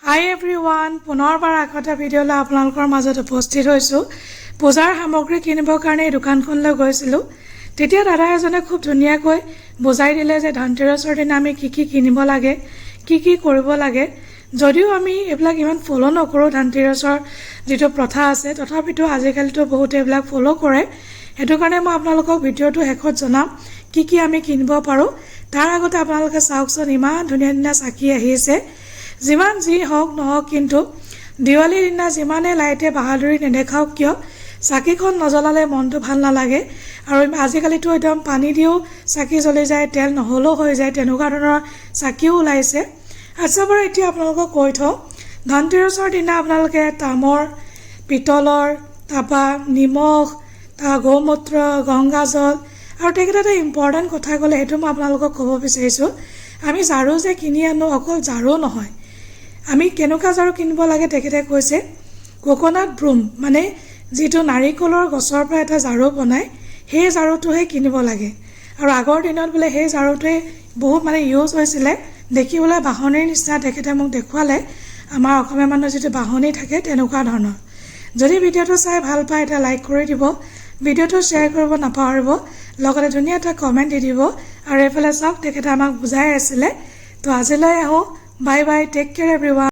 হাই every one, পুনৰবাৰ আকৌ এটা ভিডিঅ'লৈ আপোনালোকৰ মাজত উপস্থিত হৈছোঁ। পূজাৰ সামগ্ৰী কিনিবৰ কাৰণে এই দোকানখনলৈ গৈছিলোঁ। তেতিয়া দাদা এজনে খুব ধুনীয়াকৈ বুজাই দিলে যে ধনতেৰছৰ দিনা আমি কি কি কিনিব লাগে, কি কি কৰিব লাগে। যদিও আমি এইবিলাক ইমান ফ'ল' নকৰোঁ, ধনতেৰছৰ যিটো প্ৰথা আছে, তথাপিতো আজিকালিতো বহুতে এইবিলাক ফ'ল' কৰে। সেইটো কাৰণে মই আপোনালোকক ভিডিঅ'টো শেষত জনাম কি কি আমি কিনিব পাৰোঁ। তাৰ আগতে আপোনালোকে চাওকচোন, ইমান ধুনীয়া ধুনীয়া চাকি আহিছে। যিমান যি হওক নহওক, কিন্তু দেৱালীৰ দিনা যিমানে লাইটে বাহাদুৰি নেদেখাওক কিয়, চাকিখন নজ্বলালে মনটো ভাল নালাগে। আৰু আজিকালিতো একদম পানী দিও চাকি জ্বলি যায়, তেল নহ'লেও হৈ যায়, তেনেকুৱা ধৰণৰ চাকিও ওলাইছে। আচ্ছা বাৰু, এতিয়া আপোনালোকক কৈ থওঁ, ধনতেৰছৰ দিনা আপোনালোকে তামৰ, পিতলৰ, তাৰপৰা নিমখ, তাৰপৰা গৌমূত্ৰ, গংগাজল আৰু তেখেতে এটা ইম্পৰ্টেণ্ট কথা ক'লে, সেইটো মই আপোনালোকক ক'ব বিচাৰিছোঁ। আমি ঝাৰু যে কিনি আনো, অকল ঝাৰু নহয়, আমি কেনেকুৱা ঝাৰু কিনিব লাগে তেখেতে কৈছে, কোকোনাট ব্ৰুম, মানে যিটো নাৰিকলৰ গছৰ পৰা এটা ঝাৰু বনায়, সেই ঝাৰুটোহে কিনিব লাগে। আৰু আগৰ দিনত বোলে সেই ঝাৰুটোৱে বহুত মানে ইউজ হৈছিলে। দেখিবলৈ বাঁহনিৰ নিচিনা, তেখেতে মোক দেখুৱালে, আমাৰ অসমীয়া মানুহৰ যিটো বাঁহনি থাকে তেনেকুৱা ধৰণৰ। যদি ভিডিঅ'টো চাই ভাল পায়, এটা লাইক কৰি দিব, ভিডিঅ'টো শ্বেয়াৰ কৰিব নাপাহৰিব, লগতে ধুনীয়া এটা কমেণ্ট দি দিব। আৰু এইফালে চাওক, তেখেতে আমাক বুজাই আছিলে। তো আজিলৈ আহোঁ। Bye bye, take care everyone.